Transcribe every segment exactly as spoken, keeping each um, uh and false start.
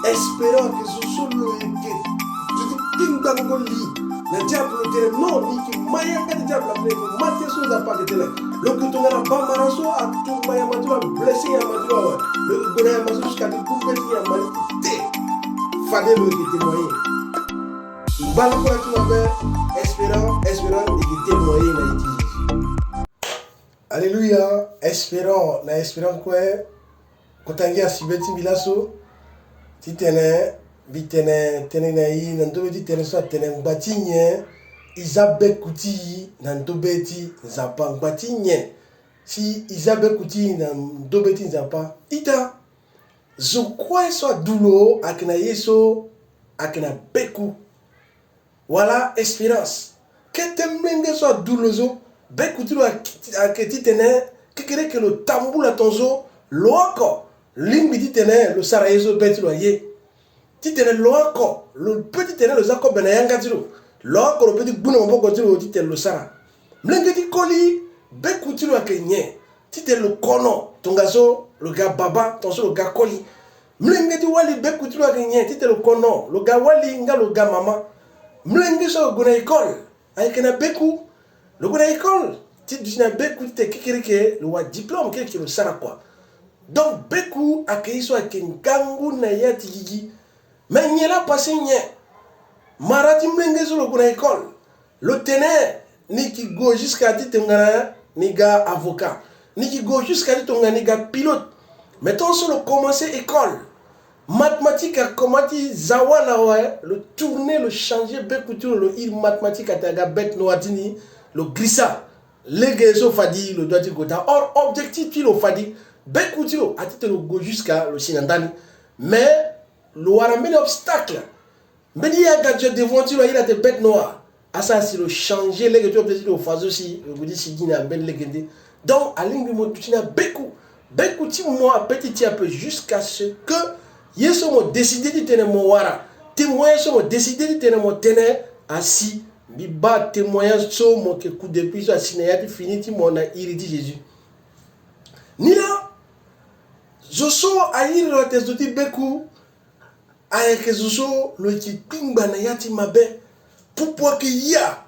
Espérant que zo so lo yeke, zo ti kpingbango li na diable, lo tene non, ni yeke ma yanga ti diable, ape ni yeke ma tënë so Nzapa ayeke tene. Lo yeke tongana bamara so atumba yamba ti lo, ablessé yamba ti lo awe. Lo yeke gue na yamba so jusqu'à ti gbu mbeti yamba ni ti te. Fade lo yeke témoigner. Ngba lakue na ti mabe, espérant, espérant, e yeke témoigner na iri ti Jésus. Alléluia, espérant, na espérant kue. Kota ngia asi be ti mbi laso titene mbi tene tënë na e na ndobe ti tënë so atene ngba ti nyen e za beku ti e na ndobe ti Nzapa. Ngba ti nyen si e za beku ti e na ndobe ti Nzapa? Ita, zo kue so adu lo ayeke na ye so ayeke na beku. Wala espérance. Kete molenge so adu lo so, beku ti lo ayeke, ayeke titene kekereke lo tambula tongaso lo oko lingbi titene lo sara ye so be ti lo aye. Titene lo oko lo pe titene lo za kobe na yanga ti lo. Lo oko lo pe ti gbu na maboko ti lo titene lo sara. Molenge ti koli, beku ti lo ayeke nyen? Titene lo kono tongaso lo ga baba, tongaso lo ga koli. Molenge ti wali, beku ti lo ayeke nyen? Titene lo kono, lo ga wali nga lo ga mama. Molenge so lo gue na école ayeke na beku. Lo gue na école ti duti na beku titene kekereke lo wa diplôme, kekereke lo sara kua. Donc beku ayeke ye so ayeke ngangu na ya ti gigi. Mais nyen laa passé nyen? Mara ti molenge so lo gue na école, lo tene ni yeke gue jusqu'à ti tongana ni ga avocat, ni yeke gue jusqu'à ti tongana ni ga pilote. Mais tant so lo commencé école, mathématique akomanse ti za wala awe, lo tourner, lo changer beku ti lo, lo iri mathématique atene aga bête noire ti ni, lo girisa. Lege so fadi lo doit ti gue daa. Or objectif ti lo fadi, beku ti lo atitene lo gue jusqu'à lo si na ndani. Mais lo wara mbeni obstacle. Mbeni ye aga duti na devant ti lo, aye na te bête noire. Asara si lo changer lege ti lo, peut-être ti lo fa so si lo gue ti sigi na mbeni lege nde. Donc alingbi mo duti na beku. Beku ti mo ape ti ti ape jusqu'à ce que ye so mo décider titene mo wara, témoignage so mo décider titene mo tene asi. Mbi baa témoignage so mo yeke ku depuis so asi na ya ti fini ti mo na iri ti Jésus. Ni laa zo so airi lo atene zo ti beku, ayeke zo so lo yeke kpingba na ya ti mabe. Pupu ayeke ya,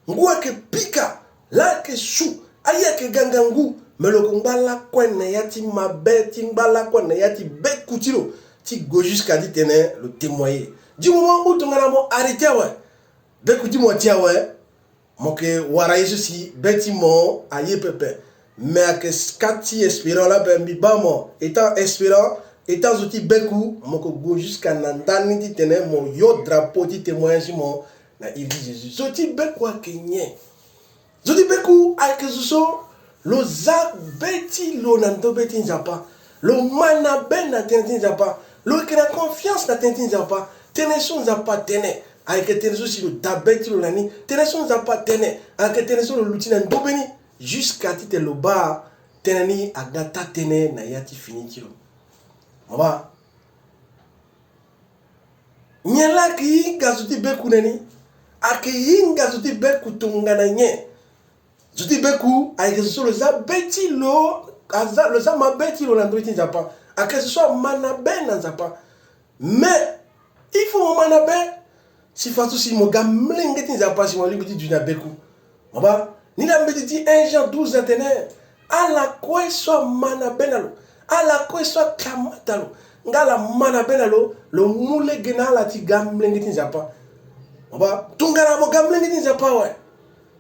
ngu ayeke pika, laa ayeke su, aye ayeke ga ngangu. Me lo yeke ngba lakue na ya ti mabe, ti ngba lakue na ya ti beku ti lo, ti gue jusqu'à titene lo témoigner. Du moment où tongana mo arrêter awe, beku ti mo ati awe, mo yeke wara ye so si be ti mo aye pepe. Me ayeke kâ ti espérant laa ape, mbi baa mo étant espérant, étant zo ti beku, mo yeke gue jusqu'à na ndani titene mo yo drapeau ti témoignage ti mo na iri ti Jésus. Zo ti beku ayeke nyen? Zo ti beku ayeke zo so lo za be ti lo na ndobe ti Nzapa. Lo mä na be na tënë ti Nzapa. Lo yeke na confiance na tënë ti Nzapa. Tënë so Nzapa atene ayeke tënë so si lo daa be ti lo na ni. Tënë so Nzapa atene ayeke tënë so lo luti na ndobe ni. Jusqu'à titene lo baa tënë ni aga taa-tënë na ya ti fini ti lo. Mo baa. Nyen laa ayeke hinga zo ti beku na ni? Ayeke hinga zo ti beku tongana nyen? Zo ti beku ayeke zo so lo za be ti lo, aza, lo za mabe ti lo na ndö ti Nzapa. Ayeke zo so amä na be na Nzapa. Mais il faut mo mä na be si faso si mo ga mlenge ti Nzapa si mo lingbi ti duti na beku. Mo baa, ni laa mbeti ti un Jean douze atene, ala kue so amä na be na lo, ala kue so akamata lo, nga ala mä na be na lo, lo mu lege na ala ti ga mlenge ti Nzapa. Mo baa, tongana mo ga mlenge ti Nzapa awe,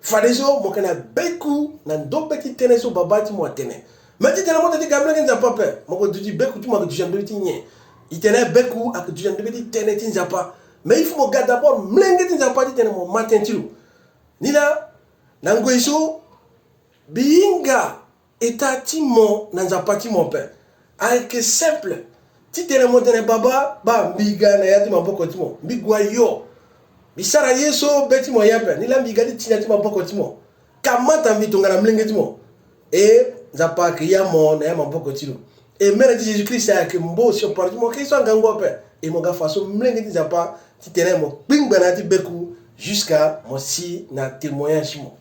fadeso mo yeke na beku na ndobe ti tënë so babâ ti mo atene. Me titene mo tene ti ga mlenge ti Nzapa ape, mo yeke duti, beku ti mo ayeke duti na ndobe ti nyen? E tene beku ayeke duti na ndobe ti tënë ti Nzapa. Mais il faut mo ga d'abord mlenge ti Nzapa titene mo mä tënë ti lo. Ni laa, na ngoi so, mbi hinga état ti mo na Nzapa ti mo ape. Ayeke simple. Titene mo tene babâ, baa mbi ga na ya ti maboko ti mo, mbi gue yo. Mbi sara ye so be ti mo aye ape. Ni laa mbi ga ti ti na ya ti maboko ti mo. Kamata mbi tongana mlenge ti mo. E Nzapa ayeke ya mo na ya maboko ti lo. E mene ti Jésus Christ ayeke mbo si opara ti mo, ayeke ye so angangu ape. E mo ga faso mlenge ti Nzapa titene mo kpingba na ya ti beku jusqu'à mo si na témoignage ti mo.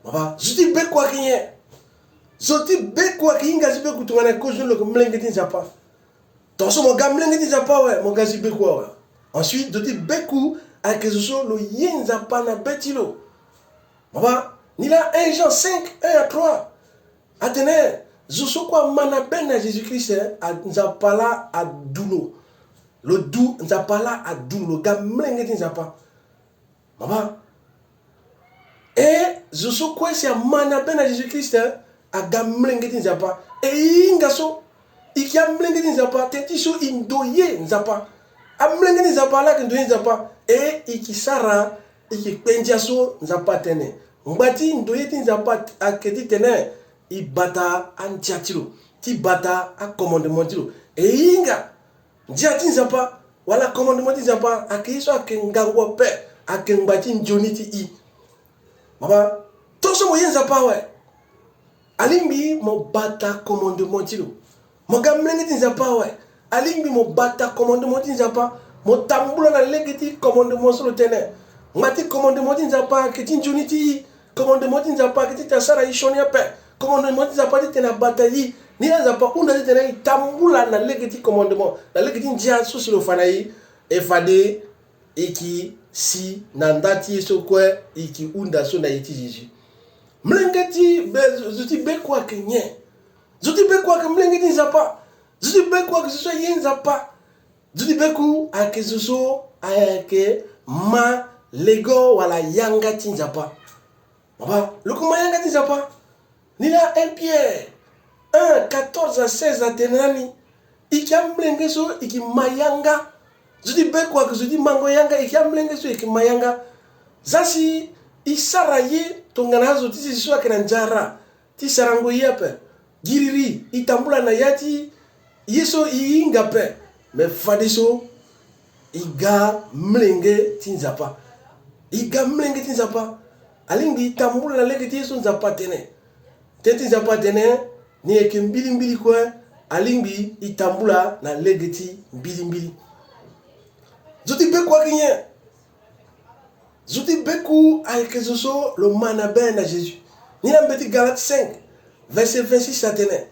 Baba, zo ti beku ayeke nyen? Zo ti beku ayeke hinga ti beku tongana e kozo ni lo yeke mlenge ti Nzapa. Tongaso mo ga mlenge ti Nzapa awe, mo ga zi beku awe. Ensuite, zo ti beku ayeke zo so lo ye Nzapa na be ti lo. Baba, ni laa un Jean cinq, un à trois. Atene, zo so kue ama na be na Jésus-Christ, eh, a, Nzapa laa adu lo. Lo du, Nzapa laa adu lo, lo ga mlenge ti Nzapa. Baba. E zo so kue si ama na be na Jésus-Christ, eh, aga mlenge ti Nzapa. E e hinga so, e yeke amlenge ti Nzapa, teti so e ndoye Nzapa. Amlenge ti Nzapa laa ayeke ndoye Nzapa. E e yeke sara, e yeke kpe ndia so Nzapa atene. Ngba ti ndoye ti Nzapa ayeke titene e bata andia ti lo, ti bata acommandement ti lo. E e hinga ndia ti Nzapa, wala commandement ti Nzapa, ayeke ye so ayeke ngangu ape, ayeke ngba ti nzoni ti e. Baba, tongaso mo ye Nzapa awe, alingbi mo bata commandement ti lo. Mo ga mlenge ti Nzapa awe, alingbi mo bata commandement ti Nzapa. Mo tambula na lege ti commandement so lo tene. Ngba ti commandement ti Nzapa ayeke ti nzoni ti e. Commandement ti Nzapa ayeke ti tene asara e sioni ape. Commandement ti Nzapa ti tene abata e. Ni laa Nzapa ahunda titene e tambula na lege ti commandement, na lege ti ndia so si lo fa na e. E fade e yeke si na nda ti ye so kue e yeke hunda so na iri ti Jésus. Mlenge ti be, zo ti be kue ayeke nyen? Zo ti be kue ayeke mlenge ti Nzapa. Zo ti be kue ayeke zo so aye Nzapa. Zo ti be kue ayeke zo so ayeke ma lego wala yanga ti Nzapa. Baba, lo yeke ma yanga ti Nzapa. Ni laa un Pierre un, quatorze à seize atene na ni. E yeke amlenge so e yeke ma yanga. Zo ti be kue ayeke zo ti mango yanga, e yeke amlenge so e yeke ma yanga. Za si e sara ye tongana azo ti sese so ayeke na nzara ti sarango ye ape. Giriri, e tambula na ya ti ye so e hinga ape. Me fadeso, e ga mlenge ti Nzapa. E ga mlenge ti Nzapa. Alingbi e tambula na lege ti ye so Nzapa atene. Tënë ti Nzapa atene, ni yeke mbilimbili kue, alingbi e tambula na lege ti mbilimbili. Zo ti be kue ayeke nyen? Zo ti be kue ayeke zo so lo ma na be na Jésus. Ni na mbeti Galate cinq, verset vingt-six atene.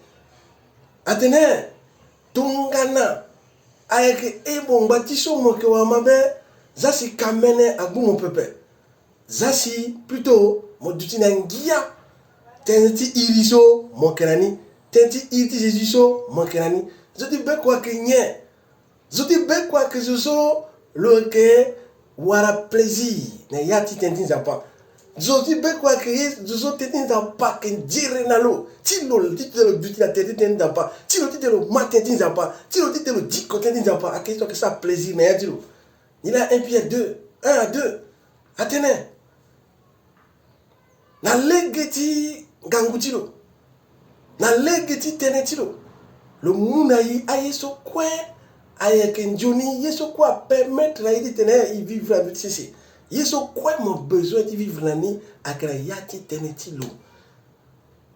Atene, tongana ayeke e bongba ti so mo yeke wara mabe, za si kamene agbu mo pepe. Za si plutôt mo duti na ngia tënë ti iri so mo yeke na ni. Tënë ti iri ti Jésus so mo yeke na ni. Zo ti be kue ayeke nyen? Zo ti be kue ayeke zo so lo yeke wara plaisir na ya ti tënë ti Nzapa. Zo ti be kue ayeke ye zo so tënë ti Nzapa ayeke nzere na lo. Ti lo titene lo duti na tënë ti tënë ti Nzapa. Ti lo titene lo ma tënë ti Nzapa. Ti lo titene lo diko tënë ti Nzapa. Ayeke ye so ayeke sara plaisir na ya ti lo. Ni laa un Pierre deux, un à deux. Atene. Na lege ti ngangu ti lo, na lege ti tënë ti lo, lo mu na e aye so kue ayeke nzoni, ye so kue apermettre na e titene e vivre na ndo ti sese. Ye so kue mo bezoin ti vivre na ni ayeke na ya ti tënë ti lo.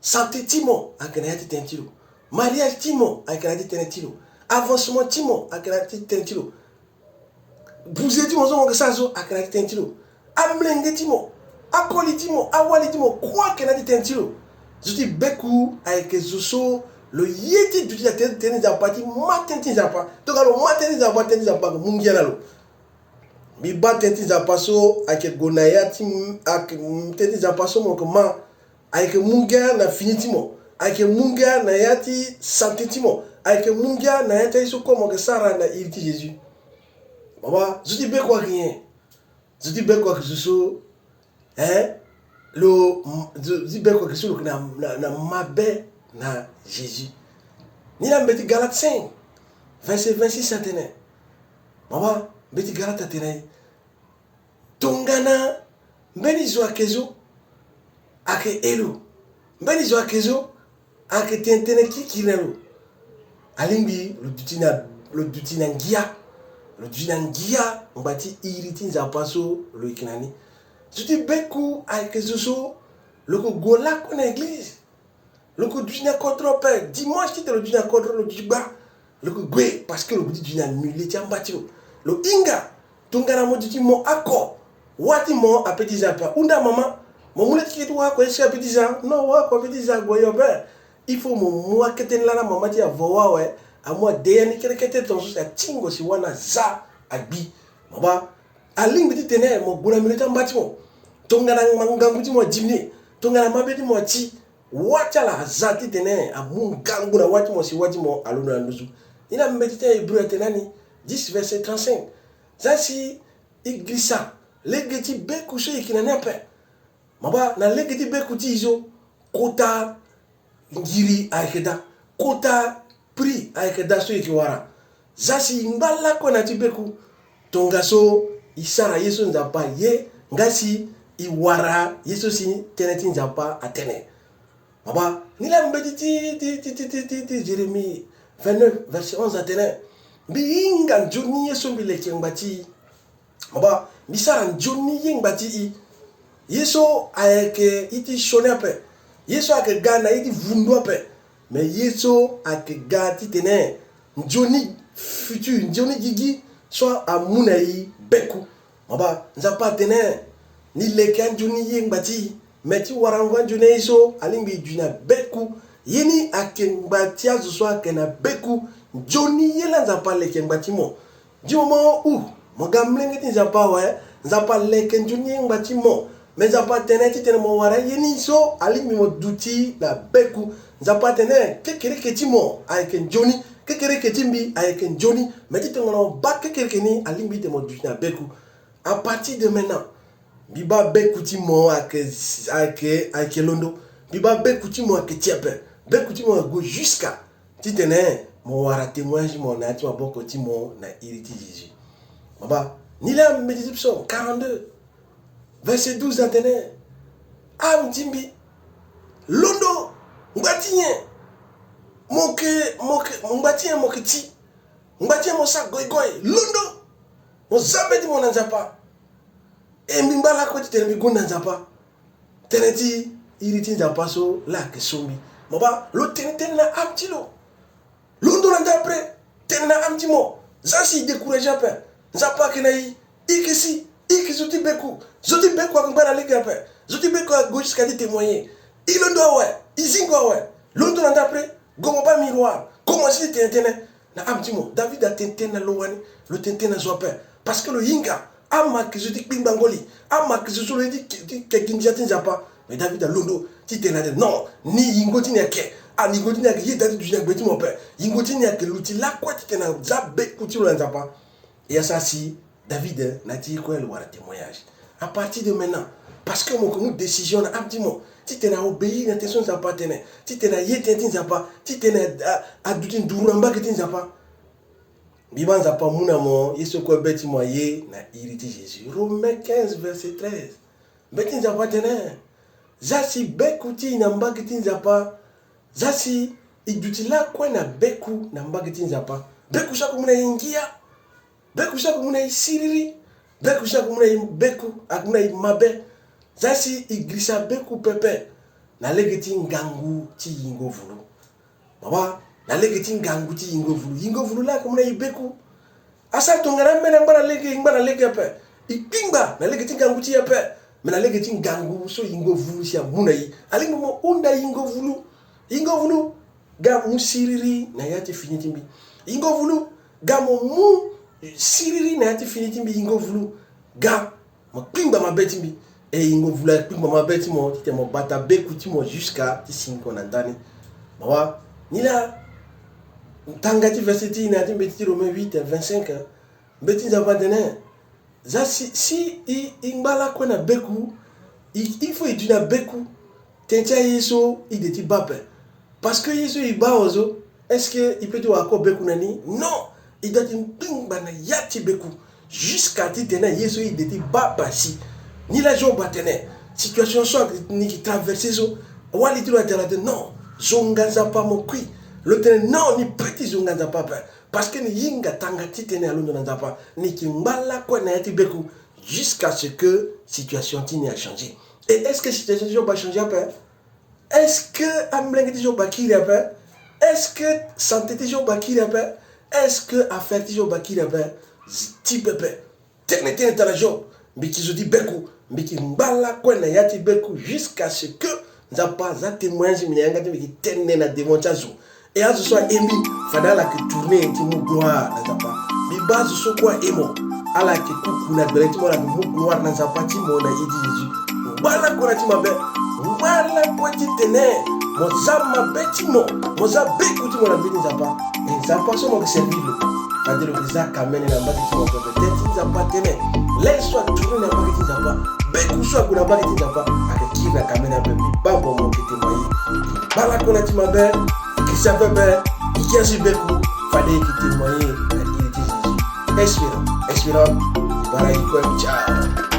Santé ti mo ayeke na ya ti tënë ti lo. Mariage ti mo ayeke na ya ti tënë ti lo. Avancement ti mo ayeke na ya ti tënë ti lo. Buze ti mo so mo yeke sara so ayeke na ya ti tënë ti lo. Amolenge ti mo, akoli ti mo, awali ti mo kue ayeke na ya ti tënë ti lo. Zo ti beku ayeke zo so lo ye ti duti na tënë ti Nzapa ti ma tënë ti Nzapa. Tongana lo ma tënë ti Nzapa, tënë ti Nzapa ayeke mu ngia na lo. Mbi baa tënë ti Nzapa so ayeke gue na ya ti, ayeke tënë ti Nzapa so mo yeke ma. Ayeke mu ngia na fini ti mo. Ayeke mu ngia na ya ti santé ti mo. Ayeke mu ngia na ya ti aye so kue mo yeke sara na iri ti Jésus. Baba, zo ti beku ayeke nyen? Zo ti beku ayeke zo so, hein? Lo, zo ti beku ayeke so lo yeke na, na, na mabe na Jésus. Ni na mbeti Galate cinq, verset vingt-six atene. Baba, mbeti Galate atene. Tongana mbeni zo ayeke zo ayeke he lo, mbeni zo ayeke zo ayeke tene tënë kirikiri na lo, alingbi lo duti na, lo duti na ngia. Lo duti na ngia ngba ti iri ti Nzapa so lo yeke na ni. Zo ti beku ayeke zo so lo yeke gue lakue na eglize. Lo yeke duti na kodro ape, dimanche titene lo duti na kodro, lo duti gba. Lo yeke gue parce que lo duti na milieu ti amba ti lo. Lo hinga, tongana mo duti mo oko, wâ ti mo ape ti za ape. Ahunda mama, mo mu le ti keke ti wâ oko ye so ape ti za? Non, wâ oko ape ti za ague yo ape. Il faut mo mu akete ni laa na mama ti avo wâ awe. amu adeya ni kete kete tongaso si atingo si wâ na zia agbi. Mo bâ, alingbi titene mo gue na milieu ti amba ti mo. Tongana ngangu ti mo adiminué, tongana mabe ti mo ati, wâ ti ala aza titene amu ngangu na wâ ti mo si wâ ti mo alondo na nduzu. Ni la mbeti ti aHébreu atene na ni, dix verset trente-cinq. Zia si e girisa lege ti beku so e yeke na ni ape. Mo bâ, na lege ti beku ti e so, kota ngiri ayeke daa, kota prix ayeke daa so e yeke wara. Zia si e ngba lakue na ya ti beku, tongaso e sara ye so Nzapa aye, nga si e wara ye so si tënë ti Nzapa atene. Mo bâ, ni la mbeti ti, ti, ti, ti, ti, ti, ti Jérémie vingt-neuf, verset onze atene, mbi hinga nzoni ye so mbi leke ngba ti e. Mo bâ, mbi sara nzoni ye ngba ti e. Ye so ayeke ye ti sioni ape. Ye so ayeke ga na ye ti vundu ape. Mais ye so ayeke ga titene nzoni futur, nzoni gigi so amu na e beku. Mo bâ, Nzapa atene, ni leke anzoni ye ngba ti e. Me ti warango anzoni aye so alingbi e dui na beku. Ye ni ayeke ngba ti azo so ayeke na beku. Nzoni ye la Nzapa aleke ngba ti mo. Di mo mo u, mo ga mlenge ti Nzapa awe, Nzapa aleke nzoni ye ngba ti mo. Me Nzapa atene titene mo wara ye ni so alingbi mo duti na beku. Nzapa atene kekereke ti mo ayeke nzoni, kekereke ti mbi ayeke nzoni. Me titene mo bâ kekereke ni alingbi titene mo duti na beku. À partir de maintenant, mbi bâ beku ti mo ayeke, ayeke, ayeke londo. Mbi bâ beku ti mo ayeke ti ape. Beku ti mo ayeke gue jusqu'à titene mo wara témoignage ti mo na ya ti maboko ti mo na iri ti Jésus. Mo bâ, ni la mbeti ti psaume quarante-deux, verset douze atene, âme ti mbi, londo, ngba ti nyen? Mo yeke, mo yeke, ngba ti nyen mo yeke ti? Ngba ti nyen mo sara goigoi? Londo, mo za mbeti mo na Nzapa. E mbi ngba lakue titene mbi gonda Nzapa. Tënë ti iri ti Nzapa so la ayeke so mbi. Mo bâ, lo tene tënë na âme ti lo. Londo na ndapre, tene na âme ti mo. Zia si e découragé ape. Nzapa ayeke na e. E yeke si, e yeke zo ti beku. Zo ti beku ayeke ngba na lege ape. Zo ti beku ayeke gue jusqu'à ti témoigner. E londo awe, e zingo awe. Londo na ndapre, gue mo bâ miroir. Commencé ti tene tënë na âme ti mo. David atene tënë na lo wani, lo tene tënë na zo ape. Parce que lo hinga, âme ayeke zo ti kpingba ngoli, âme ayeke zo so lo ye ti ke, ti ke gi ndia ti Nzapa. Mais David alondo ti tene na tene non, ni yingo ti ni ayeke, ah, yingo ti ni ayeke yeda ti duti na gbe ti mo ape. Yingo ti ni ayeke luti lakue titene aza beku ti lo na Nzapa. E asara si David, eh, na ya ti ye kue lo wara témoignage. À partir de maintenant, parce que mo yeke mu décision na âme ti mo titene a obéir na tënë so Nzapa atene, titene aye tënë ti Nzapa, titene a, a, aduti nduru na mbage ti Nzapa. Mbi bâ Nzapa amu na mo ye so kue be ti mo aye na iri ti Jésus. Romain quinze, verset treize. Mbeti ti Nzapa atene, zia si beku ti e na mbage ti Nzapa, zia si e duti lakue na beku na mbage ti Nzapa. Beku so ayeke mu na e ngia. Beku so ayeke mu na e siriri. Beku so ayeke mu na e beku, ayeke mu na e mabe. Zia si e girisa beku pepe na lege ti ngangu ti yingo vulu. Baba, na lege ti ngangu ti yingo vulu. Yingo vulu la ayeke mu na e beku. Asara tongana ambeni angba na lege, e ngba na lege ape. E kpingba na lege ti ngangu ti e ape. Me na lege ti ngangu so yingo vulu si amu na e, alingbi mo hunda yingo vulu. Yingo vulu, ga mu siriri na ya ti fini ti mbi. Yingo vulu, ga mo mu siriri na ya ti fini ti mbi. Yingo vulu, ga mo kpingba mabe ti mbi. E yingo vulu akpingba mabe ti mo titene mo bata beku ti mo jusqu'à ti singo na ndani. Baba, ni la tanga ti verset ti e na ya ti mbeti ti Romain huit, vingt-cinq. Mbeti ti Nzapa atene, zia si, si e, e ngba lakue na beku, e, il faut e duti na beku. Tënë ti aye so e de ti baa ape. Parce que ye so e baa awe so, est-ce que e peut ti wara kue beku na ni? Non. E doit ti kpingba na ya ti beku jusqu'à titene ye so e de ti baa ape asi. Ni la Job atene, situation so ni yeke traverser so, wali ti lo atene, atene non, zonga Nzapa mo kui. Lo tene non, ni peut ti zonga Nzapa ape. Parce que ni hinga tanga titene alondo na Nzapa, ni yeke ngba lakue na ya ti beku jusqu'à ce que situation ti ni achangé. Et est-ce que situation ti Job achangé ape? Est-ce que amolenge ti Job akiri ape? Est-ce que santé ti Job akiri ape? Est-ce que affaire ti Job akiri ape? Ti pepe. Tene tene tara Job, mbi yeke zo ti beku, mbi yeke ngba lakue na ya ti beku jusqu'à ce que Nzapa aza témoignage ti mbi na yanga ti mbi yeke tene na devant ti azo. E azo so aye mbi, fade ala yeke tourner ti mu gloire na Nzapa. Mbi baa azo so kue aye mo, ala yeke kuku na gbele ti mo, ala yeke mu gloire na Nzapa ti mo na iri ti Jésus. Ngba lakue na ti mabe, ngba lakue titene mo za mabe ti mo, mo za beku ti mo na mbeni Nzapa. E Nzapa so mo yeke servir lo, fade lo yeke za kamene na mbage ti mo pepe. Tene ti Nzapa atene, le so atourner na mbage ti Nzapa, beku so ague na mbage ti Nzapa, ayeke kiri na kamene ape. Mbi baa mo mo yeke témoigner. Ngba lakue na ti mabe, yeke si ape be, yeke si beku, fade yeke témoigner na iri ti Jésus. Espérant, espérant, mbi baa na e kue. Ciao.